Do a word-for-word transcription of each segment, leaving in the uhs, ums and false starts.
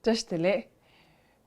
བཀྲ་ཤིས་བདེ་ལེགས།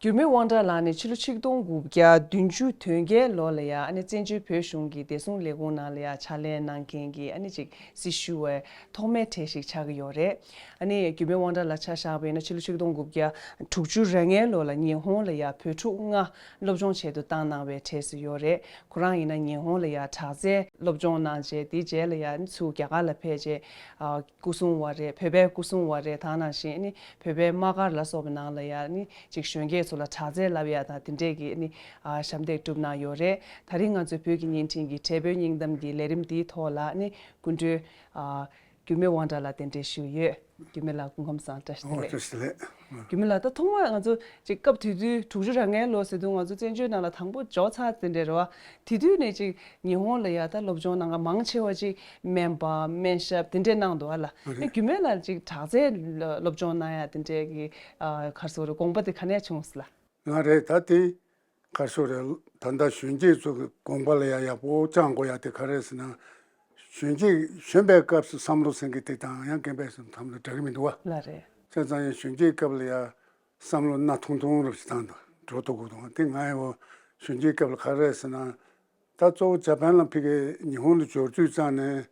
འགྱུར་མེད་དབང་གྲགས་ལགས་ནས་ཕྱི་ལོ་ཆིག་སྟོང་དགུ་བརྒྱ་བདུན་ཅུ་དོན་བརྒྱད་ལོ་ལ་ཡ་ཨ་ནི་བཙན་བྱོལ་བོད་གཞུང་གི་བདེ་སྲུང་ལས་ཁུངས་ནང་ལ་ཡ་ཕྱག་ལས་གནང་མཁན་གྱི་ཨ་ནི་ཅིག་སྲི་ཞུ་བའི་ཐོག་མའི་གྲས་ཤིག་ཆགས་ཀྱི་ཡོད་རེད། ཨ་ནི་འགྱུར་མེད་དབང་གྲགས་ལགས་ཆ་བཞག་པ་ཡིན་ན་ཕྱི་ལོ་ཆིག་སྟོང་དགུ་བརྒྱ་དྲུག་ཅུ་རེ་ལྔའི་ལོ་ལ་ཉི་ཧོང་ལ་ཡ་བོད་ཕྲུག་ལྔ་སློབ་སྦྱོང་ཆེད་དུ་བཏང་གནང་བའི་གྲས་སུ་ཡོད་རེད། ཁོ་རང་ཡིན་ན་ཉི་ཧོང་ལ་ཡ་དྲག་རྩལ་སློབ་སྦྱོང་གནང་རྗེས་དེའི་རྗེས་ལ་ཡ་ཨ་ནི་ཚུར་རྒྱ་གར་ལ་ཕེབས་རྗེས་ཨ། སྐུ་སྲུང་བ་རེད། བོད་པའི་སྐུ་སྲུང་བ་རེད། ད་ནང་བཞིན་ནི་བོད་པའི་དམག་སྒར་ལ་སོགས་པའི་ནང་ལ་ཡང་ནི་ཅིག་གཞོན་སྐྱེས་ཚོ་ལ་དྲག་རྩལ་བསླབ་ཡ་དང་དེ་འདྲས་ཀྱི་ནི་ཨ་ཞབས་འདེགས་བསྒྲུབས་གནང་ཡོད་རེད། ད་རིང་ང་ཚོའི་བོད་ཀྱི་བརྙན་འཕྲིན་གྱི་བགྲེས་པོའི་སྙིང་གཏམ་གྱི་ལས་རིམ་འདིའི་ཐོག་ལ་ནི་སྐུ་མགྲོན་ཨ་འགྱུར་མེད་དབང་གྲགས་ལགས་གདན་འདྲེན་ཞུས་ཡོད། འགྱུར་མེད་ལགས་སྐུ་ཁམས་བཟང་། བཀྲ་ཤིས་བདེ་ལེགས། ཨོ་བཀྲ་ཤིས་བདེ་ལེགས། འགྱུར་མེད་ལགས་ད་ཐོག་མར་ང་ཚོ་ཅིག་སྐབས་དེ་དུས་དྲུག་ཅུ་རེ་ལྔའི་ལོ་ཟེར་དུས་ང་ཚོ་བཙན་བྱོལ་ནང་ལ་དང་པོ་འབྱོར་ཚར་དེ་འདྲས་རེད་བ། དེ་དུས་ནས་ཅིག་ཉི་ཧོང་ལ་ཡ་ད་སློབ་སྦྱོང་གནང་ག་མང་ཆེ་བ་ཅིག་སྨན་པ་སྨན་ཞབས་དེ་འདྲས་གནང་འདུག་ཨ་ལ། རེད། ཨ་རྒྱུད་སྨད་ལ་ཅིག་དྲག་རྩལ་སློབ་སྦྱོང་གནང་ཡ་དེ་འདྲས་ཀྱི་ཨ་ག་རེ་ཟེར་དགོས་རེད། དགོངས་པ་དེ་ག་ནས་བྱུང་སོང་ལ། ང་རེད་ད་དེ་ག་རེ་ཟེར་དགོས་རེད། ད་ལྟ་གཞོན་སྐྱེས་ཚོ་གི་དགོངས་པ་ལ་ཡ་ཡག་པོ་བཅངས་དགོས་ཡ་དེ་ག་རེ་རེད་ཟེར་ན། གཞོན་སྐྱེས་གཞོན་པའི་སྐབས་སུ་བསམ་བློ་ཟིན་གི་དེ་དང་ཡང་རྒན་པའི་བསམ་བློ་འདྲ་གི་མི་འདུག་བ། ལ་རེད། བྱས་ཙང་ཡང་གཞོན་སྐྱེས་སྐབས་ལ་ཡ་བསམ་བློ་སྣ་ཐུང་ཐུང་རུ་ཞིག་བཏང་འདུག་འགྲོ་ཐུབ་དགོས་འདུག་དེ་ང་ཡང་གཞོན་སྐྱེས་སྐབས་ལ་ག་རེ་རེད་ཟེར་ན། ད་གཙོ་བོ་ཇ་པན་ལ་ཕ་གི་ཉི་ཧོང་ལ་འབྱོར་དུས་ཙང་ནས་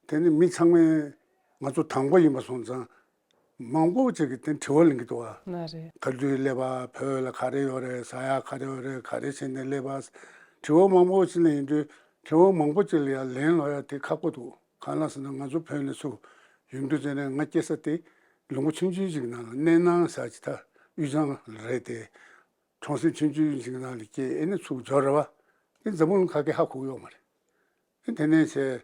དེ་ནི་མི་ཚང་མས་ང་ཚོ་དང་པོ་ཡིན་པ་སོང་ཙང་མང་པོ་ཅིག་གིས་དེ་དྲི་བ་གླེང་གི་འདུག་བ། ལ་རེད། ག་དུས་སླེབས་པ། བོད་ལ་ག་རེ་ཡོད་རེད། ཟ་ཡ་ག་རེ་ཡོད་རེད། ག་རེ་བྱས་ནས་སླེབས་པ། དྲི་བ་མང་པོ་ཅིག་གླེང་ཡོང་དུས་དྲི་བ་མང་པོ་ཅིག་ལ་ཡ་ལན་སློག་ཡ་དེ་ཁག་པོ་འདུག་གང་ལ་ཟེར་ན་ང་ཚོ་བོད་ནས་ཚུར་ཡོང་དུས་ཙང་ནས་ང་སྐྱེས་ས་དེ་ལུང་པ་ཆུང་ཆུང་ཅིག་ནང་ལ་གནས་ནང་ཟེར་ཅིག་ད་དབུས་གཙང་ལ་རེད་དེ། གྲོང་གསེབ་ཆུང་ཆུང་ཅིག་ནང་ལ་སྐྱེས། ཨེ་ནི་ཚུར་འབྱོར་རེད་བ། དེ་འཛམ་བུ་གླིང་ག་གེ་ཧ་གོ་གི་ཡོད་མ་རེད། ཨེ་དེ་ནས་བྱས་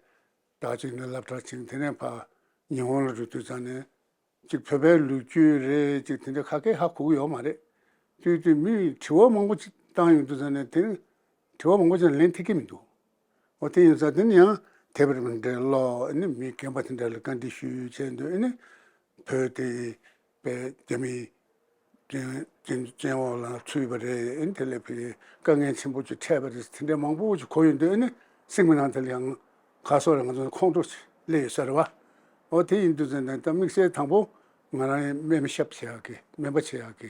ད་ཅིག་ནས་སློབ་གྲྭ་ཅིག་དེ་ནས་ཕར་ཉི་ཧོང་ལ་འགྲོ་དུས་ཙང་ནས་ཅིག་བོད་པའི་ལོ་རྒྱུས་རེད་ཅིག་དེ་འདྲ་ག་གེ་ཧ་གོ་གི་ཡོད་མ་རེད། དུས་དུས་མིས་དྲི་བ་མང་པོ་ཅིག་བཏང་ཡོང་དུས་ཙང་ནས་དེ་ནི་དྲི་བ་མང་པོ་ཅིག་ལན་ཐེབས་ཀྱི་མི་འདུག་འོ་དེ་ཡིན་ཙང་དེ་ནི་ཡང་དེབ་རིམ་འདྲ་ཀློག་ཨ་ནི་མི་རྒན་པ་དེ་འདྲ་ལ་བཀའ་འདྲི་ཞུས་བྱས་འདུག་ཨ་ནི་བོད་དེ་པའི་རྒྱ་མིའི་བཙན་བཙན་བཙན་འོག་ལ་ཚུད་པ་རེད། ཨ་ནི་དེ་ལས་ཕ་གིའི་དཀའ་ངལ་ཆེན་པོ་ཅིག་འཕྲད་པ་རེད། དེ་འདྲ་མང་པོ་ཅིག་གོ་ཡོང་དུས་ཨ་ནི་སེམས་ཀྱི་ནང་དེ་ལ་ཡང་ག་སོགས་རེད། ང་ཚོ་ཁོང་ཁྲོ་ཅིག་སླེབས་ཡོད་ས་རེད་བ། འོ་དེ་ཡིན་དུས་ཙང་ནས་ད་དམིགས་བསལ་དང་པོ་ང་རང་ཡང་སྨན་པ་ཞབས་བྱེད་ཡག་གི་སྨན་པ་བྱེད་ཡག་གི་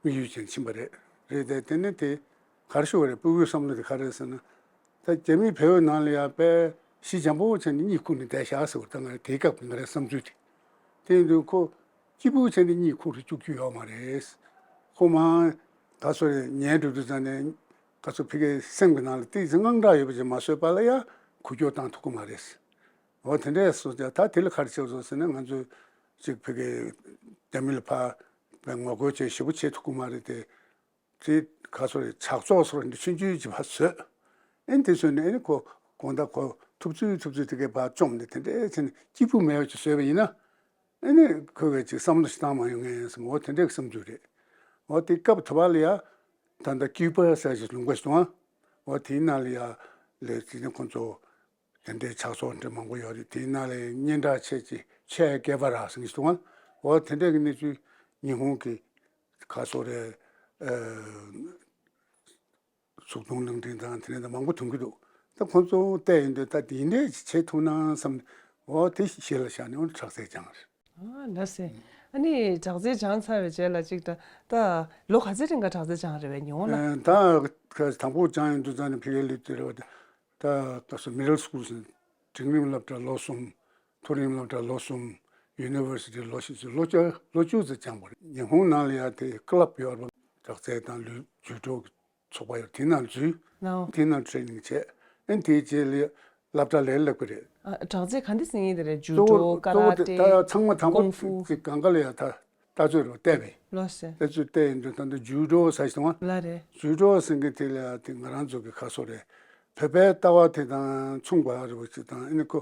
དམིགས་ཡུལ་ཅན་ཕྱིན་པ་རེད། རེད་དེ་དེ་ནི་དེ་ག་རེ་ཞུ་བ་རེད། ཕྲུ་གུའི་བསམ་བློ་དེ་ག་རེ་རེད་ཟེར་ན། ད་རྒྱ་མིས་བོད་ནང་ལ་ཡང་དཔེ་གཞི་འཇམ་པོ་བྱས་ནས་གཉིད་ཁུག་ནས་བསྡད་བཞག་ཟེར་བ་ད་ང་རང་དེའི་སྐབས་ཀྱི་ང་རའི་བསམ་ཚུལ་དེ། དེ་ཡིན་དུས་ཁོ་སྐྱིད་པོ་བྱས་ནས་གཉིད་ཁུག་རུ་བཅུག་རྒྱུ་ཡོད་མ་རེད། ཁོ་མང་ག་ཚོད་རེད་ཉལ་འགྲོ་དུས་ཙང་ནས་ག་ཚོད་ཕ་གིའི་སེམས་ཀྱི་ནང་ལ་ཏོག་ཙམ་དངངས་སྐྲག་ཡོད་པ་ཅིག་མ་བཟོས་པ་ལ་ཡང་འགུལ་སྐྱོད་བཏང་ཐུབ་ཀྱི་མ་རེད། འོ་དེ་འདྲས་སོང་ཙང་ད་དེ་ལ་ག་རེ་བྱས་སོང་ཟེར་ན་ང་ཚོས་ཅིག་ཕ་གིའི་རྒྱ་མི་ལ་ཕར་ངོ་རྒོལ་བྱེད་ཞེ་པོ་བྱེད་ཐུབ་ཀྱི་མ་རེད་དེ། དེ་ག་ཚོད་རེད། ཇག་ཚོགས་སོགས་འདི་ཆུང་ཆུང་ཅིག་ཕར་བཟོས། ཨེ་འདི་བཟོས་ནས་ཨེ་ནི་ཁོ་དགོང་དག་ཁོ་ཐུབ་ཚོད་ཐུབ་ཚོད་དེ་གའི་ཕར་བཅོམ་ནས་དེ་འདྲས་བྱས་ནས་སྐྱིད་པོ་མེད་པ་ཅིག་བཟོས་པ་ཡིན་ན། ཨེ་ནི་ཁོ་གིས་ཅིག་བསམ་བློ་ཞིག་བཏང་མ་ཡོང་ངེས་སམ་འོ་དེ་འདྲས་བསམ་ཚུལ་རེད། འོ་དེ་སྐབས་དུ་བ་ལ་ཡ་ད་ལྟ་ཀིའུ་པ་ཟེར་ཞིག་ལུང་པ་ཞིག་འདུག་ཨ། འོ་དེའི་ནང་ལ་ཡ་ལས་ཅིག་ནི་ཁོང་ཚོ་དེ་འདྲའི་ཇག་ཚོགས་འདྲ་མང་པོ་ཡོད་རེད། དེའི་ནང་ལ་སྙན་གྲགས་ཆེ་ཅིག་ཆེ་གེ་ཝ་ར་ཟེར་མཁན་ཞིག་འདུག་ཨ། འོ་དེ་འདྲས་ཀྱི་གནས་ཚུལ་ཉི་ཧོང་གི་ག་སོགས་རེད། ཨ། གཟུགས་མཐོང་གླིང་ཕྲན་དང་དེ་འདྲ་མང་པོ་ཐོན་གྱི་འདུག་ད་ཁོང་ཚོ་བལྟས་ཡོང་དུས་ད་དེ་འདྲས་ཅིག་བྱེད་ཐུབ་ན་བསམ། འོ་དེ་གཞི་ལ་བཞག་ནས་འོ་དྲག་རྩལ་སྦྱངས་རེད། ཨ་ལགས་སེ། ཨ་ནི་དྲག་རྩལ་སྦྱངས་ཚར་བའི་རྗེས་ལ་ཅིག་ད་ད་ལོ་ག་ཚོད་རིང་ག་དྲག་རྩལ་སྦྱངས་རེད་བས་ཉི་ཧོང་ལ། ཨ། ད་དང་པོ་སྦྱངས་ཡོང་དུས་ཙང་ནས་ཕ་གིར་སླེབས་དུས་རེད་བ། ད་ད་སོ་མི་ཌལ་སི་ཀུལ་ཟེར། འབྲིང་རིམ་སློབ་གྲྭ་ལོ་གསུམ། མཐོ་རིམ་སློབ་གྲྭ་ལོ་གསུམ། ཡུ་ནི་ཝར་སི་ཊི་ལོ་བཞི་ཟེར་ལོ་བཅུ་ལོ་བཅུ་ཙམ་སྦྱངས་པ་རེད། ཉི་ཧོང་ནང་ལ་ཡ་དེ་ཀི་ལབ་ཡོད་རེད་བ། དྲག་རྩལ་དང་ལུས་ཇུ་ཌོ་གི་ཚོགས་པ་ཡོད། དེ་ནང་འཛུལ། ནའོ། དེ་ནང་ཊེ་རེ་ནིང་བྱས། ཨེ་དེའི་རྗེས་ལ་སློབ་གྲྭ་ལས་སླེབས་ཀྱི་རེད། ཨ། དྲག་རྩལ་ག་འདྲ་ཟེར་མཁན་དེ་རེད། ཇུ་གཙོ་བོ་ཌོ། གཙོ་བོ་ཀ་ར་ཏེ། ད་ཚང་མ་དང་པོ་ཀུང་ཧྥུ། ཅིག་སྒང་ག་ལ་ཡ་ད་ལྟ་ཚོད་རེད་བལྟས་པས། ལགས་སེ། ལྟ་ཚོད་བལྟས་ཡིན་དུས་ད་ལྟ་ཇུ་ཌོ་ཟེར་ཞིག་དང་། ལགས་རེད། ཇུ་ཌོ་ཟེར་མཁན་དེ་ལ་ཡ་དེ་ང་རང་ཚོ་གི་ཁ་སོ་རེད། བོད་པའི་ལྟ་བ་དེ་དང་མཚུངས་པ་རེད་བ་ཅིག་དང་ཨེ་ནི་ཁོ་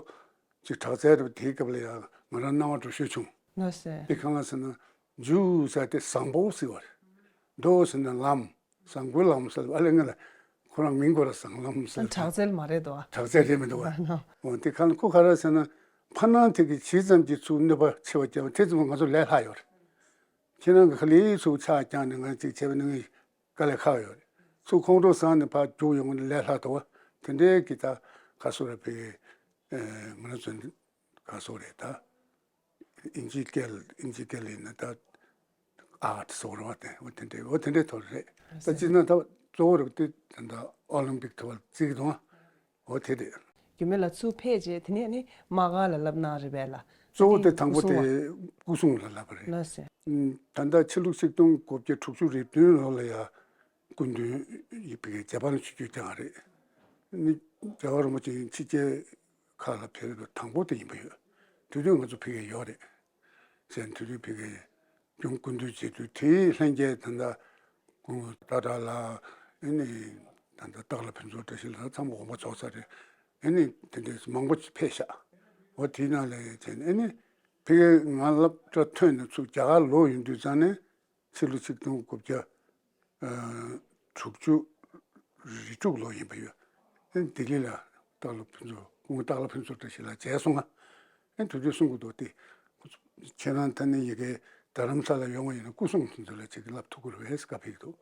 ཅིག་དྲག་རྩལ་རེད་བ། དེའི་སྐབས་ལ་ཡ་ང་རང་སྣང་བ་འགྲོ་ཤོས་བྱུང་། ལགས་སེ། དེ་གང་ལ་ཟེར་ན་ཇུ་ཟེར་དེ་བཟང་པོ་ཟེར་བ་རེད། ཌོ་ཟེར་ན་ལམ། བཟང་པོའི་ལམ་ཟེར་བ་ལས་ངན་ལ་ཁོ་རང་མིང་ཁོ་རང་བཟང་ལམ་ཟེར། དྲག་རྩལ་མ་རེད་དོ། དྲག་རྩལ་རེད་མི་འདུག་བ། ཨ་ནོ། འོ་དེ་གང་ལ་ཁོ་ག་རེ་ཟེར་ན་ཕ་ནང་དེ་གི་ཇི་ཙམ་གྱིས་ཚུར་གནོད་པ་ཆེ་བ་བརྒྱབ་དེ་ཙམ་ང་ཚོ་ལས་སླ་ཡོད་རེད། ཁྱེད་རང་གི་ཁ་ལས་ཚུར་ཕྱག་བརྐྱངས་ནས་ང་ཅིག་བྱས་པ་ནི་ངའི་དཀའ་ལས་ཁག་ཡོད་རེད། ཚུར་ཁོང་ཁྲོ་ཟ་ནས་ཕར་རྒྱུག་ཡོང་ནི་ལས་སླ་དོ་བ། དེ་འདྲའི་གི་ད་ག་སོ་ར་ཕི་ང་རང་ཚོ་ ཨ་སོགས་རེད་ད། ཨིན་ཇི་སྐད་ཨིན་ཇི་སྐད་ལ་ཡིན་ན་ད་ཨར་ཊི་སོགས་རེད་བ། དེ་འོ་དེ་འདྲའི་འོ་དེ་འདྲའི་ཐོག་རེད། ད་སྤྱིར་ན་ད་གཙོ་བོ་རེད་དེ་ད་ད་ཨོ་ལིམ་པིག་ཐོག་ལ་བརྩི་གི་འདུག་འོ་དེ་རེད། རྒྱུད་སྨད་ལ་ཚུར་ཕེབས་རྗེས་དེ་ནས་ནི་དམག་སྒར་ལ་བསླབ་གནང་རེད་པས་ལ། གཙོ་བོ་དེ་དང་པོ་དེ་སྐུ་སྲུང་ལ་བསླབ་པ་རེད། ལགས་སོ། ད་ལྟ་ཕྱི་ལོ་ཆིག་སྟོང་དགུ་བརྒྱ་དྲུག་ཅུ་རེ་བདུན་ལོ་ལ་ཡ་སྐུ་མདུན་ཡིན་པའི་རྒྱ་བལ་ཆུ་བཅུ་རྐྱང་རེད། ནི་རྒྱལ་བ་རིན་པོ་ཆེ་ཕྱི་རྒྱལ་ཁག་ལ་ཕེབས་པའི་དང་པོ་དེ་ཡིན་པ་ཡོད། དེ་དུས་ང་ཚོ་ཕ་གིར་ཡོད་རེད། ཟེར་དེ་དུས་ཕ་གིར་ཀྱང་སྐུ་མདུན་མཇལ་དུས་དེའི་ལྷན་རྒྱས་ད་ལྟ་སྐུ་ངོ་སྟག་བྲག་ལགས། ཨ་ནི་ད་ལྟ་སྟག་ལྷ་ཕུན་ཚོགས་བཀྲ་ཤིས་ལགས་ཚང་མ་དགོངས་པ་རྫོགས་ཚར་རེད། ཨ་ནི་དེ་འདྲས་མང་པོ་ཕེབས་ཤག་འོ་དེའི་ནང་ལ་བྱས་ནས་ཨ་ནི་ཕ་གིར་ང་སློབ་གྲྭ་ཐོན་ནས་ཚུར་རྒྱ་གར་ལོག་ཡོང་དུས་ཙང་ནས་ཕྱི་ལོ་ཆིག་སྟོང་དགུ་བརྒྱ་དྲུག་ཅུ་རེ་དྲུག་ལོ་ཡིན་པ་ཡོད། ཨ་ནི་ལྡི་ལི་ལ་སྟག་ལྷ་ཕུན་ཚོགས་སྐུ་ངོ་སྟག་ལྷ་ཕུན་ཚོགས་བཀྲ་ཤིས་ལགས་མཇལ་སོང་ང་། ཨ་ནི་དེ་དུས་གསུང་གི་འདུག་སྟེ། ཁྱེད་རང་ད་ནི་ཡ་གི་རྡ་རམ་ས་ལ་ཡོང་བ་ཡིན་ན་སྐུ་སྲུང་དེ་ཚོ་ལ་ཅིག་བསླབ་ཐུབ་ཀྱི་རེད་པས་བཀའ་ཕེབས་ཀྱི་འདུག་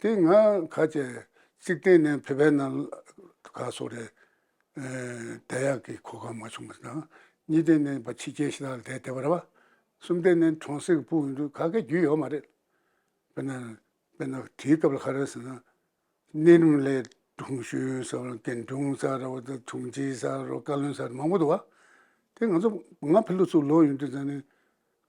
དེ་ང་ཁ་ཅིག་གཅིག་བལྟས་ནས་བོད་པའི་ནང་ག་སོགས་རེད། ཨེ་བསྡད་ཡག་གི་གོ་སྐབས་མ་བྱུང་བ་དང་། གཉིས་བལྟས་ནས་ཕ་ཕྱི་རྒྱལ་ཞིག་ལ་བསྡད་བསྡད་པ་རེད་པ། གསུམ་བལྟས་ནས་གྲོང་གསེབ་ཀྱི་ཕྲུ་གུ་ཡིན་དུས་ག་གེ་རྒྱུས་ཡོད་མ་རེད། དཔེར་ན་དཔེར་ན་དེའི་སྐབས་ལ་ག་རེ་ཟེར་ན། གནས་རིམ་ལས་དྲུང་གཞོན་ཟེར་བ་རེད། དྲུང་ཆེ་ཟེར་བ་རེད། དྲུང་ཆེ་ཟེར་བ་རེད། བཀའ་བློན་ཟེར་བ་རེད། མང་པོ་འདུག་པ། དེ་ང་ཚོ་ང་ཕ་གིར་ཚུར་ལོག་ཡོང་དུས་ཙང་ནས་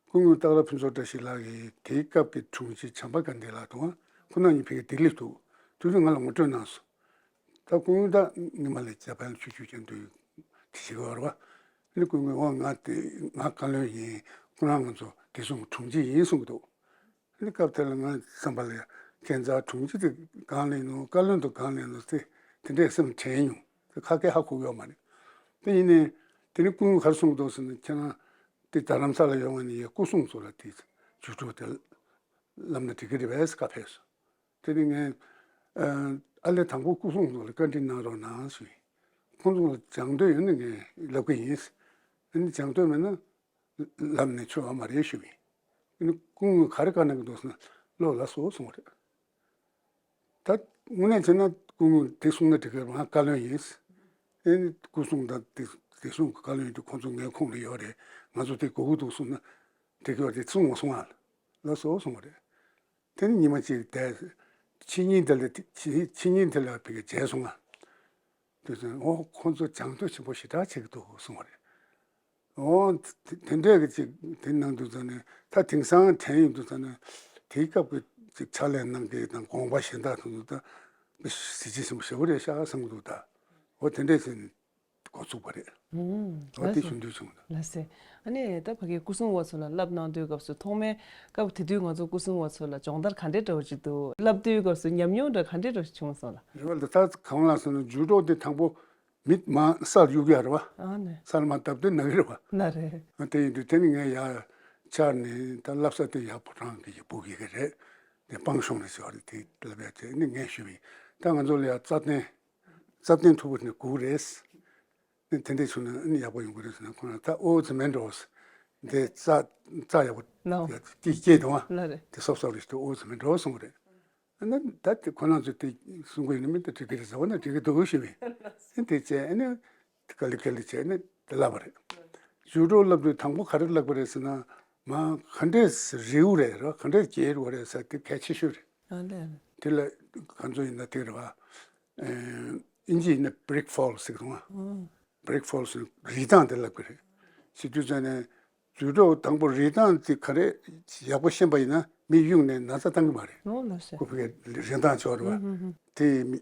སྐུ་ངོ་སྟག་ལྷ་ཕུན་ཚོགས་བཀྲ་ཤིས་ལགས་ཀྱིས་དེའི་སྐབས་ཀྱི་དྲུང་ཆེ་བྱམས་པ་དགའ་ལྡན་ལགས་འདུག་པ། ཁོང་རྣམ་གཉིས་ཕ་གིར་ལྡི་ལི་འདུག་དེ་དུས་ང་ལ་ངོ་སྤྲོད་གནང་སོང་། ད་སྐུ་ངོ་ད་ཉི་མ་ལ་རྒྱ་བལ་ཆུ་བཅུ་རྐྱང་འདུག་དེ་ཞིག་བར་བ། ཨ་ནི་སྐུ་ངོས་འོ་ང་དེ་ང་བཀའ་བློན་ཡིན། ཁོ་རང་ང་ཚོ་བདེ་སྲུང་དྲུང་ཆེ་ཡིན་གསུང་གི་འདུག་ཨ་ནི་སྐབས་དེ་ལ་ང་བསམ་པ་ལ་ཡ་ཁྱེད་ཚོ་དྲུང་ཆེ་དེ་གང་ལ་ཡིན་ནོ། བཀའ་བློན་དེ་གང་ལ་ཡིན་ནོ་དེ་དེ་འདྲས་སེམས་དྲན་མྱོང་། དེ་ཁ་སྐད་ཧ་གོ་གི་ཡོད་མ་རེད། དེ་ཡིན་ནའི་དེ་ནི་སྐུ་ངོས་ག་རེ་གསུང་གི་འདུག་ཟེར་ན། ཁྱེད་རང་དེ་རྡ་རམ་ས་ལ་ཡོང་བ་ནི་ཡ་སྐུ་སྲུང་ཚོ་ལ་དེ་ཇུས་གཏོགས་དེ་བསླབ་ན་འགྲིག་གི་རེད་པས་བཀའ་ཕེབས་སོང་། དེ་ནི་ངས་ཨ་ལས་དང་པོ་སྐུ་སྲུང་ཚོ་ལ་བཀའ་འདྲི་གནང་རོགས་གནང་ཞུས་ཡིན། ཁོང་ཚོ་ལ་སྦྱང་འདོད་ཡོད་ན་ངས་ལབ་གི་ཡིན། ཨ་ནི་སྦྱང་འདོད་མེད་ན་ལབ་ནས་ཆོག་པ་མ་རེད་ཞུས་པ་ཡིན། ཨ་ནི་སྐུ་ངོས་ག་རེ་བཀའ་གནང་གི་འདུག་ཟེར་ན། ལོ་ལ་སོ་གསུངས་པ་རེད། ད་དངོས་གནས་བྱས་ན་སྐུ་ངོས་དེ་གསུངས་ན་འགྲིག་གི་རེད། ང་བཀའ་བློན་ཡིན། ཨ་ནི་སྐུ་སྲུང་དང་དེ་བདེ་སྲུང་གི་བཀའ་བློན་ཡིན་དུས་ཁོང་ཚོ་ངའི་ཁོངས་ལ་ཡོད་རེད། ང་ཚོ་དེ་དགོས་ཀྱི་འདུག་གསུངས་ན་འགྲིག་གི་རེད། དེ་གསུངས་མ་སོང་ང་། ལགས་སོ་གསུངས་པ་རེད། དེ་ནས་ཉི་མ་གཅིག་བསྡད། ཕྱི་ཉིན་དེ་ལ་ཕྱི་ཕྱི་ཉིན་དེ་ལ་ཕ་གིར་མཇལ་སོང་ང་། དེ་ཚོས་འོ་ཁོང་ཚོ་སྦྱང་འདོད་ཆེན་པོ་ཞེ་དྲག་བྱེད་ཀྱི་འདུག་གསུངས་པ་རེད། འོ་དེ་དེ་འདྲས་ཀྱི་ཅིག་དེ་གནང་དུས་ཙང་ནས་ད་དེང་སང་དྲན་ཡོང་དུས་ཙང་ནས་དེའི་སྐབས་ཀྱི་ཅིག་ཕྱག་ལས་གནང་མཁན་དང་དགོངས་པ་གཞན་དག་དེ་ཚོ་ད་གཟི་བརྗིད་ཆེན་པོ་ཞེ་པོ་རེད་ཤག་བསམ་གྱི་འདུག་ད་འོ་དེ་འདྲས་བྱས་ནས་འགོ་ཚུགས་པ་རེད། ཨུམ། འོ་དེ་ལགས་སོ། ཞུ་འདོད་བྱུང་ད། ལགས་སོ། ཨ་ནི་ད་ཕ་གིའི་སྐུ་སྲུང་བ་ཚོ་ལ་བསླབ་གནང་དུས་སྐབས་སུ་ཐོག་མའི་སྐབས་དེ་དུས་ང་ཚོ་སྐུ་སྲུང་བ་ཚོ་ལ་སྦྱོང་བརྡར་ག་འདྲས་འདྲ་བོ་ཅིག་འདུག་བསླབ་དུས་སྐབས་སུ་ཉམས་མྱོང་འདྲ་ག་འདྲས་འདྲ་བོ་ཞིག་བྱུང་སོང་ལགས། རེད་བ། ད་ད་གང་ལ་སོང་ན་ཇུ་ཌོ་དེ་དང་པོ་མི་མང་སར་གཡུག་ཡ་རེད་བ། ཨ་ནི། སར་མར་བརྡབ་དུས་ན་གི་རེད་བ། ན་རེད། ཨ་དེ་ཡིན་དུས་དེ་ནི་ངས་ཡར་བཅར་ནས་ད་བསླབ་ས་དེ་ཡར་ཕོ་བྲང་གི་ཡི་སྦུག་གི་གི་རེད། དེ་སྤང་གཤོང་ནས་བྱས་པ་རེད། དེ་བསླབ་ཡ་དེ་ནི་ངས་ཞུས་པ་ཡིན། ད་ང་ཚོ་ལ་ཡར་རྩ་བརྟན་རྩ་བརྟན་ཐུབ་པ་ནི་དགོས་རེད། ཨ་ནི་དེ་འདྲས་བྱུང་ན་ཨ་ནི་ཡག་པོ་ཡོང་གི་རེད་ཟེར་ན། ཁོང་རང་ད་ཨོ་ཙི་མེད་འགྲོ། འདི་རྩ་རྩ་ཡག་པོ་ལགས། དེ་སྐྱེས་འདུག་ཨ། ལགས་རེད། དེ་སོབ་སོབ་རེད་ཟེར་དུས་ཨོ་ཙི་མེད་འགྲོ་གསུངས་པ་རེད། ཨ་ནི་ད་དེ་ཁོ་རང་ཚོས་དེ་གསུང་གི་ཡོད་ན་མིན། ད་འགྲིག་གི་རེད་ཟེར་བ་ན་འགྲིག་གི་འདུག་ཞུས་པས། ཨ་ནི་དེ་བྱས་ཨ་ནི་ག་ལེ་ག་ལེ་བྱས་ཨ་ནི་དེ་བསླབ་པ་རེད། ཇུ་ཌོ་བསླབ་དུས་དང་པོ་ག་རེ་བསླབ་པ་རེད་ཟེར་ན། མ་ག་འདྲས་རེའུ་རེད་ར། ག་འདྲས་བྱེད་དགོས་རེད་ཟེར་དེ་གལ་ཆེ་ཤོས་རེད། ཨ་ལས། དེ་ལ་ང་ཚོ་ཡིན་ན་དེ་རེད་བ། ཨིན་ཇི་ཡིན་ན་བྷི་རིག་ཕོལ་ཟེར་གི་འདུག་ཨ། ཨོ། བྷི་རིག་ཕོལ་ཟེར་རི་ཐང་དེ་ལབ་གི་རེད། བྱེད་དུས་ཙང་ནས་ཇུ་ཌོ་དང་པོ་རི་ཐང་དེ་ག་རེ་ཡག་པོ་ཤེས་པ་ཡིན་ན་མི་གཡུག་ནས་ན་ཚ་བཏང་གི་མ་རེད། ཨོ་ལགས་སོ། ཁོ་ཕ་གི་རི་ཐང་ཆོག་རེད་བ། ཨུ་ཧུ་ཧུ། དེ་མི་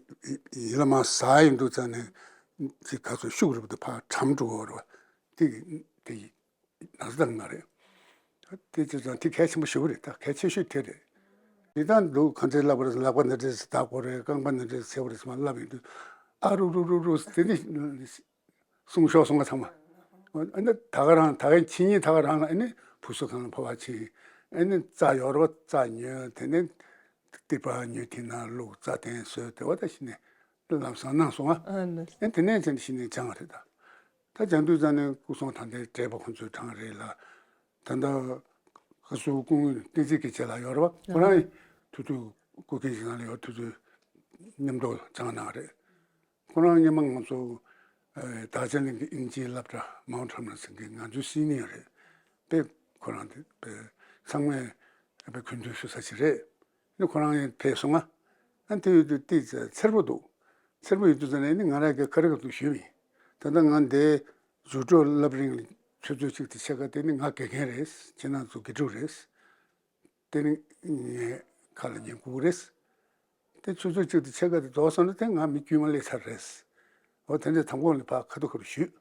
ཡིད་ལ་མ་ཟ་ཡིན་དུས་ཙང་ནས་དེ་ག་ཚོད་ཤུགས་རེད་པ། དེ་ཕར་གྲམ་འགྲོ་གི་རེད་བ། དེ་དེ་ན་ཚ་བཏང་གི་མ་རེད། དེ་ཅི་ཙང་དེ་གལ་ཆེན་པོ་ཞེ་པོ་རེད། ད་གལ་ཆེ་ཤོས་དེ་རེད། དེ་ལྟར་འདུག་གང་འདྲས་ལབ་པ་རེད། ལག་པ་འདི་འདྲས་བརྡབ་དགོས་རེད། རྐང་པ་འདི་འདྲས་འཚེར་བ་རེད་ཟེར་མར་ལབ་ཡོང་དུས། ཨ་རུ་རུ་རུ་རུ་དེ་ནི་གསུང་ཤོར་སོང་ང་ཚང་མ། ཨ་ནི་ད་ག་རང་ད་གིན་ཕྱི་ཉིན་ད་ག་རང་ལ་ཨ་ནི་བུ་གསོ་ཁང་ལ་ཕོ་བ་ཕྱིན། ཨ་ནི་རྩྭ་ཡོད་རེད་བ། རྩྭ་ཉོས། དེ་ནས་ཏི་པ་ཉོས། དེ་ན་བླུགས། རྩྭ་འཐེན་བཟོས། དེ་བ་ད་ཤི་ནས། ལམ་སང་གནང་སོང་ང་། ཨ་ནི། ཨེ་དེ་ནས་ཅན་ཤི་ནས་སྦྱངས་རེད་ད། ད་སྦྱང་དུས་ཙང་ནས་སྐུ་སྲུང་དང་དེ་བགྲེས་པ་ཁོང་ཚོའི་གྲངས་རེད་ལ། ད་ལྟ་ཁ་སུ་སྐུ་ངོ་བསྟན་འཛིན་གྱི་རྗེས་ལ་ཡོད་རེད་བ། ཁོ་རང་ཐུ་ཐུ་སྐུ་སྒེར་གྱི་ནང་ལ་ཡོད། ཐུ་ཐུ་མཉམ་དུ་སྦྱངས་གནང་རེད། ཁོ་རང་སྔོན་མ་ང་ཚོ་ ཨ་དག་ཆ་གླིང་གི་དབྱིན་ཇིའི་སློབ་གྲྭ་མའོན་ཊི་ཧར་མོན་ཟེར་མཁན་ང་ཚོའི་སི་ནི་ཡར་རེད། དཔེ་ཁོ་རང་དེ་དཔེ་ཚང་མས་དཔེ་གུས་འདུད་ཞུ་ས་ཞིག་རེད། ནི་ཁོ་རང་ཡང་ཕེབས་སོང་ང་། ཨ་དེ་ཡོད་དུས་ཏི་ཙི་འཚེར་པོ་འདུག་འཚེར་པོ་ཡོད་དུས་ཙ་ནས་ནི་ང་རང་གི་ཁ་རི་ཁ་ཐུག་ཞུས་པ་ཡིན། ད་ལྟ་ང་འདིའི་ཟུར་གྲོགས་སློབ་རིང་ལ་ཆུ་ཚོད་གཅིག་དང་ཕྱེད་ཀ་དེ་ནི་ང་དགེ་རྒན་རེད། ཁྱེད་རང་ཚོ་དགེ་ཕྲུག་རེད། དེ་ནི་ངའི་ཁ་ལ་ཉན་དགོས་རེད། དེ་ཆུ་ཚོད་གཅིག་དང་ཕྱེད་ཀ་དེ་རྫོགས་སོང་ན་དེ་ང་མི་དཀྱུས་མ་སླེབས་ཚར་རེད། འོ་དེ་འདྲའི་དང་པོ་ལ་ཕར་ཁ་ཐུག་ཁ་ཐུག་ཞུས།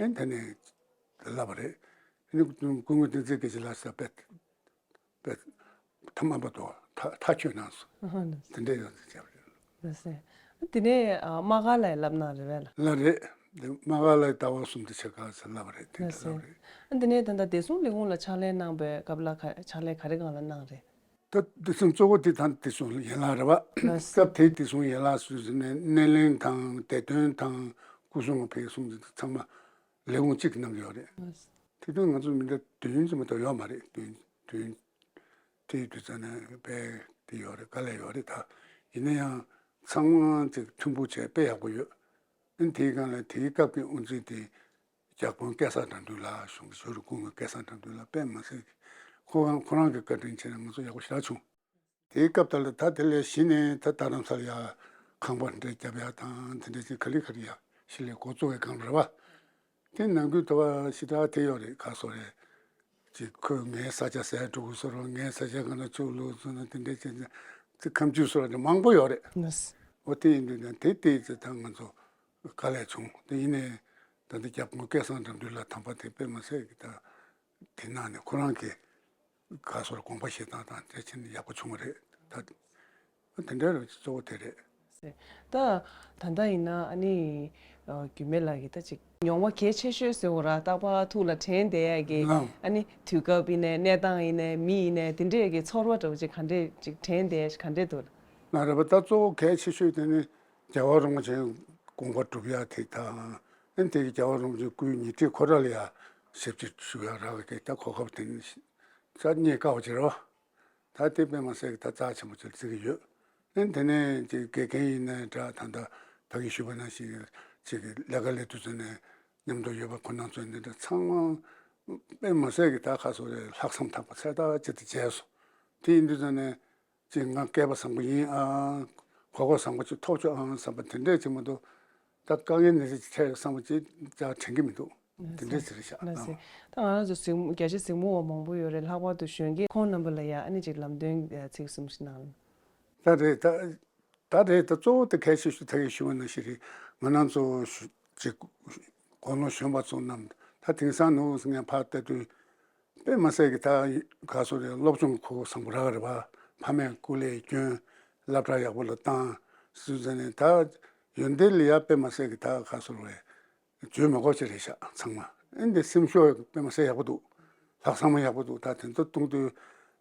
ཨེ་དེ་ནས་ལབ་པ་རེད། དེ་ནི་སྐུ་ངོ་བསྟན་འཛིན་སྐྱིད་ཀྱིས་ལབ་ས་པས། པས་ཐ་མ་པ་དོ་ཐ་ཐག་ཆོད་གནང་སོང་། ཨ་ཧ་ལགས་སོ། དེ་འདྲའི་ཡོད་ཚད་བྱས་པ་རེད། ལགས་སོ། དེ་ནས་ཨ་དམག་སྒར་ལ་ཡང་ལབ་གནང་རེད་པས་ལགས། ལགས་རེད། དེ་དམག་སྒར་ལ་ཟླ་བ་གསུམ་དང་ཕྱེད་ཀ་ཙམ་ལབ་པ་རེད། དེ་ལགས་འདྲ་སོ། ལབ་པ་རེད། ཨ་དེ་ནས་ད་ལྟ་བདེ་སྲུང་ལས་ཁུངས་ལ་ཕྱག་ལས་གནང་པའི་སྐབས་ལ་ག་ཕྱག་ལས་ག་རེ་སྒང་ལ་གནང་རེད། ད་བདེ་སྲུང་གཙོ་བོ་དེ་ད་བདེ་སྲུང་ཡན་ལག་རེད་པ། ལགས་སོ། སྐབས་དེའི་བདེ་སྲུང་ཡན་ལག་སུ་ཟེར་ནས་སྣེ་ལེན་དང་བདེ་དོན་དང་སྐུ་སྲུང་བདེ་སྲུང་དེ་ཚང་མ་ལས་ཁུངས་གཅིག་གིས་གནང་གི་ཡོད་རེད། ལགས་སོ། དེ་དུས་ང་ཚོ་མི་འདྲ་བདུན་ཙམ་མ་གཏོགས་ཡོད་མ་རེད། བདུན་བདུན། དེའི་དུས་ཚོད་ནས་དཔེ་དེ་ཡོད་རེད། དཀའ་ལས་ཡོད་རེད་ད། ཡིན་ན་ཡང་ཚང་མ་ཅིག་མཐུན་པོ་བྱས་དཔེ་ཡག་པོ་ཡོད། ཨ་ནི་དེའི་སྒང་ལ་དེའི་སྐབས་ཀྱི་དབུ་འཛིན་དེ་ཇག་དཔོན་སྐལ་བཟང་དགྲ་འདུལ་ལགས། གཞུང་གི་ཞུ་རུ་སྐུ་ངོ་སྐལ་བཟང་དགྲ་འདུལ་ལགས། དཔེ་མ་སྲིད་ཁོ་ཁོ་རང་གི་བཀའ་དྲིན་ཆེ་ན་ང་ཚོ་ཡག་པོ་ཞེ་དྲག་བྱུང་། དེའི་སྐབས་དེ་ལ་ད་དེ་ལས་གཞི་ནས་ད་རྡ་རམ་ས་ལ་ཡ་ཁང་པ་འདྲ་རྒྱབ་ཡ་དང་དེ་འདྲ་ཅིག་ག་ལེ་ག་ལེ་ཡ་ཞིག་ལས་འགོ་བཙུགས་པའི་སྒང་རེད་པ། དེ་ནང་ཁུལ་དུ་བ་ཞེ་དྲག་དེ་ཡོད་རེད། ག་སོ་རེད། ཅིག་ཁོས་ངའི་ས་ཆ་ཟས་འགྲོ་དགོས་སོ་རོ། ངའི་ས་ཆ་ག་ན་ཆུ་ལུག་སོ་ན་དེ་འདྲ་ཅིག་ཅིག་ཁམ་ཆུ་སོ་ར་དེ་མང་པོ་ཡོད་རེད། ལགས་སོ། འོ་དེ་ཡིན་དུས་ད་དེ་དེ་ཚེ་ད་ང་ཚོ་དཀའ་ལས་བྱུང་། དེ་ཡིན་ནའི་ད་ལྟ་རྒྱ་དཔོན་སྐལ་བཟང་དགྲ་འདུལ་ལགས་དམ་པ་དེ་དཔེ་མ་སྲིད་ཀྱི་ད་དེ་ནང་ནས་ཁོ་རང་གི་ག་སོར་དགོངས་པ་བཞེས་སྟངས་དང་དེ་ཕྱིན་ཡག་པོ་བྱུང་བ་རེད། ད་དེ་འདྲ་རེད། གཙོ་བོ་དེ་རེད། ད་ད་ལྟ་ཡིན་ན་ཨ་ནི་ཨ་རྒྱུད་སྨད་ལགས་ཀྱིས་ད་ཅིག་མྱོང་བ་གལ་ཆེ་ཤོས་ཟེར་བ་ར་རྟག་པར་ཐུགས་ལ་དྲན་བསྡད་ཡ་གི་ལགས། ཨ་ནི་དུས་སྐབས་ཡིན་ནའི་གནས་སྟངས་ཡིན་ནའི་མི་ཡིན་ནའི་དེ་འདྲས་ཀྱི་ཚོར་བ་འདྲ་བོ་ཅིག་ག་འདྲས་ཅིག་དྲན་བསྡད་ཡ་ག་འདྲས་འདུག་ལགས་རེད་པ། ད་གཙོ་བོ་གལ་ཆེ་ཤོས་དེ་ནི་རྒྱལ་བ་རིན་པོ་ཆེའི་དགོངས་པ་སྒྲུབ་ཡ་དེ་དང་། ཨ་ནི་དེ་གི་རྒྱལ་བ་རིན་པོ་ཆེའི་སྐུའི་ཉེ་ཁྲིས་ཁོ་ར་ལ་ཡ་ཞབས་ཕྱི་ཞུ་ཡ་རག་གི་ད་གོ་སྐབས་དེ་ནི་ས་རྙེད་དཀའ་བ་ཅིག་རེད་པ། ད་དེ་དཔེ་མ་སྲིད་ཀྱི་ད་རྩ་ཆེན་པོ་ཅིག་བརྩི་གི་ཡོད། ཨ་ནི་དེ་ནས་ཅིག་དགེ་རྒན་ཡིན་ནའི་འདྲ། ད་ལྟ་ཕ་གིར་ཞུས་པ་ནང་བཞིན་ཅིག་གི་ལས་ཀ་ལས་དུས་ཚོད་ནས་མཉམ་དུ་ཡོད་པ་ཁོ་རང་ཚོ་འདི་འདྲ་ཚང་མ་དཔེ་མ་སྲིད་ཀྱི་ད་ག་སོ་རེད། ལྷག་བསམ་དག་པ་ཚད་ལྟ་ཅིག་ཏུ་བྱས་སོང་། དེ་ཡིན་དུས་ཙང་ནས་ཅིག་ང་སྐལ་པ་བཟང་པོ་ཡིན་ཨང་། གོ་སྐབས་བཟང་པོ་ཅིག་ཐོབ་བྱུང་ཨང་བསམ་པ་དེ་འདྲས་ཅིག་མ་གཏོགས། ད་དཀའ་ངལ་ནི་རེ་ཅིག་འཕྲད་ཡོད་བསམ་པ་ཅིག་ཅང་དྲན་གྱི་མི་འདུག་དེ་འདྲས་ཅིག་རེད་ཤག་ལགས་སོ། ད་ང་རང་ཚོ་གཟིགས་མོ་རྒྱ་ཆེ་གཟིགས་མོ་བ་མང་པོ་ཡོད་རེད། ལྷག་པར་དུ་གཞོན་སྐྱེས་ཁོང་རྣམ་པ་ལ་ཡ་ཨ་ནི་ཅིག་ལམ་སྟོན་ཚིག་གསུམ་ཞིག་གནང་། ད་རེད། ད་ད་རེད། ད་གཙོ་བོ་དེ་གལ་ཆེ་ཤོས་ད་གིན་ཞུས་པ་ནང་བཞིན་རེད། ང་རང་ཚོ་ཞུ་ཅིག་དགུང་ལོ་གཞོན་པ་ཚོ་རྣམས་ད་དེང་སང་ནུ་ངས་ཕར་ལྟ་དུས་དཔེ་མ་སྲིད་ཀྱི་ད་ག་སོ་རེད། སློབ་སྦྱོང་གོ་བཟང་པོ་རག་རེད་པ། ཕ་མས་སྐུ་ལས་བསྐྱོན། སློབ་གྲྭ་ཡག་པོ་ལ་བཏང་། སུ་ཟེར་ནས་ད་ཡོན་ཏན་ལ་ཡ་དཔེ་མ་སྲིད་ཀྱི་ད་ག་སོ་རེད། བརྗོད་མི་དགོས་ཅིག་རེད་ཤག་ཚང་མ། ཨེ་འདི་སེམས་ཤུགས་དཔེ་མ་སྲིད་ཡག་པོ་འདུག་ལྷག་བསམ་ཡག་པོ་འདུག་ད་དེ་ཚོ་གཏོང་དུས་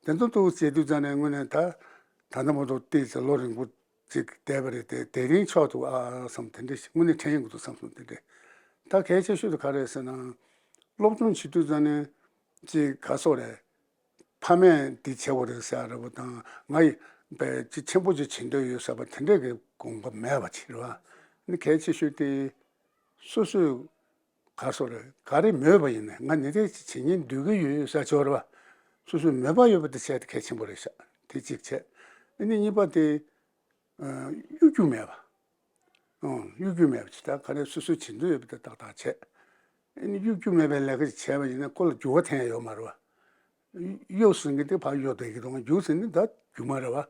དེ་ཚོ་འདུག་བྱེད་དུས་ཙང་ནས་དངོས་གནས་ད་ད་ལྟ་མ་གཏོགས་ཏོག་ཙམ་ལོ་རིང་པོ་ཅིག་བསྡད་པ་རེད་དེ། དེ་རིང་ཆོག་འདུག་ཨ་བསམ། དེ་འདྲ་ཞིག་དངོས་གནས་དྲན་ཡོང་གི་འདུག་བསམ་སོང་། དེ་འདྲ་ད་གལ་ཆེ་ཤོས་དེ་ག་རེད་ཟེར་ན། སློབ་སྦྱོང་བྱེད་དུས་ཙང་ནས་ཅིག་ག་སོ་རེད། ཕ་མས་འདི་བྱེད་དགོས་རེད་ཟེར་ཡ་རེད་པ་དང་། ང་ཡི་བས་ཅིག་ཆེན་པོ་ཅིག་བྱེད་འདོད་ཡོད་ཟེར་བ་དེ་འདྲས་ཀྱི་དགོངས་པ་མེད་པ་ཅིག་རེད་པ། ནི་གལ་ཆེ་ཤོས་དེ་སོ་སོས་ག་སོ་རེད། ག་རེ་མོས་པ་ཡིན་ནའི་ང་འདི་འདྲས་ཅིག་བྱེད་སྙིང་འདོད་ཀྱི་ཡོད་ཟེར་ཆོག་རེད་པ། སོ་སོའི་མོས་པ་ཡོད་པ་དེ་བྱས་ཏེ་གལ་ཆེན་པོ་རེད་ཤག་དེ་གཅིག་བྱས། ཨ་ནི་གཉིས་པ་དེ་གཡོ་སྒྱུ་མེད་པ། ཨང་། གཡོ་སྒྱུ་མེད་པ་ཅིག་ད་ག་རེ་སོ་སོའི་བྱེད་འདོད་ཡོད་པ་དེ་ཏག་ཏག་བྱས། ཨ་ནི་གཡོ་སྒྱུ་མེད་པའི་ལས་ཀ་ཅིག་བྱས་པ་ཡིན་ན་ཁོ་ལ་འགྱུར་བ་ཐེབས་ཡ་ཡོད་མ་རེད་པ། གཡོ་ཟེར་མཁན་དེ་ཕར་གཡོ་བསྡད་ཀྱི་འདུག་རྒྱུ་ཟེར་ནི་ད་རྒྱུ་མ་རེད་པ།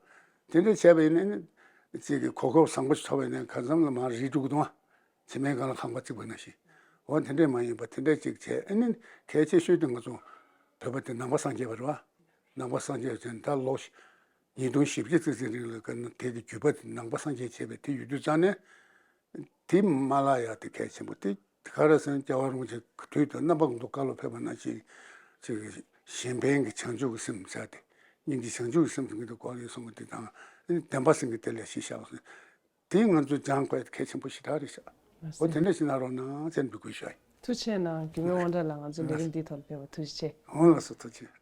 དེ་འདྲ་བྱས་པ་ཡིན་ན་ནི་ཅིག་གི་གོ་སྐབས་བཟང་པོ་ཞིག་ཐོབ་པ་ཡིན་ན་གང་འཚམ་ལ་མར་རིལ་འགྲོ་གི་འདུག་ཨ། བྱེ་མའི་སྒང་ལ་ཁང་པ་བརྩིགས་པ་ནང་བཞིན། འོ་དེ་འདྲས་མ་ཡིན་པ་དེ་འདྲས་ཅིག་བྱས། ཨ་ནི་གལ་ཆེ་ཤོས་དེ་ང་ཚོ་བོད་པ་དེ་ནང་པ་སངས་རྒྱས་པ་རེད་པ། ནང་པ་སངས་རྒྱས་ཟེར་ད་ལོ་ཉིས་སྟོང་བཞི་བཅུ་ཙམ་ཅིག་རིང་ལ་དེ་གི་བརྒྱུད་པ་དེ་ནང་པ་སངས་རྒྱས་བྱས་པའི་དེ་ཡོད་དུས་ཙང་ནས། དེ་མ་བརླག་ཡ་དེ་གལ་ཆེན་པོ་དེ། ག་རེ་ཟེར་ན་རྒྱལ་བ་རིན་པོ་ཆེ་དུས་དང་རྣམ་པ་ཀུན་ཏུ་བཀའ་སློབ་ཕེབས་པ་ནང་བཞིན་ཅིག་གཞན་ཕན་གྱི་བྱང་ཆུབ་ཀྱི་སེམས་བྱ་སྟེ། སྙིང་རྗེ་བྱང་ཆུབ་ཀྱི་སེམས་དེ་ངེས་དུ་སྐོར་ཡོད་གསུང་གི་དེ་དང་། བདེན་པ་སེང་གེ་དེ་ལས་ཤེས་བྱ་བ་སོང་། དེ་ང་ཚོས་སྦྱང་དགོས་གལ་ཆེན་པོ་ཞེ་དྲག་རེད་ཤག་འོ་དེ་འདྲ་ཞིག་གནང་རོགས་གནང་ཅེས་འབོད་སྐུལ་ཞུ་ཡ་ཡིན། ཐུགས་རྗེ་ཆེ་གནང་། རྒྱུད་སྨད་དབང་གྲགས་ལགས་ང་ཚོའི་ལས་རིམ་འདིའི་ཐོག་ལ་ཕེབས་པར་ཐུགས་རྗེ་ཆེ། འོ་ལགས་སོ། ཐུགས་རྗེ་ཆེ།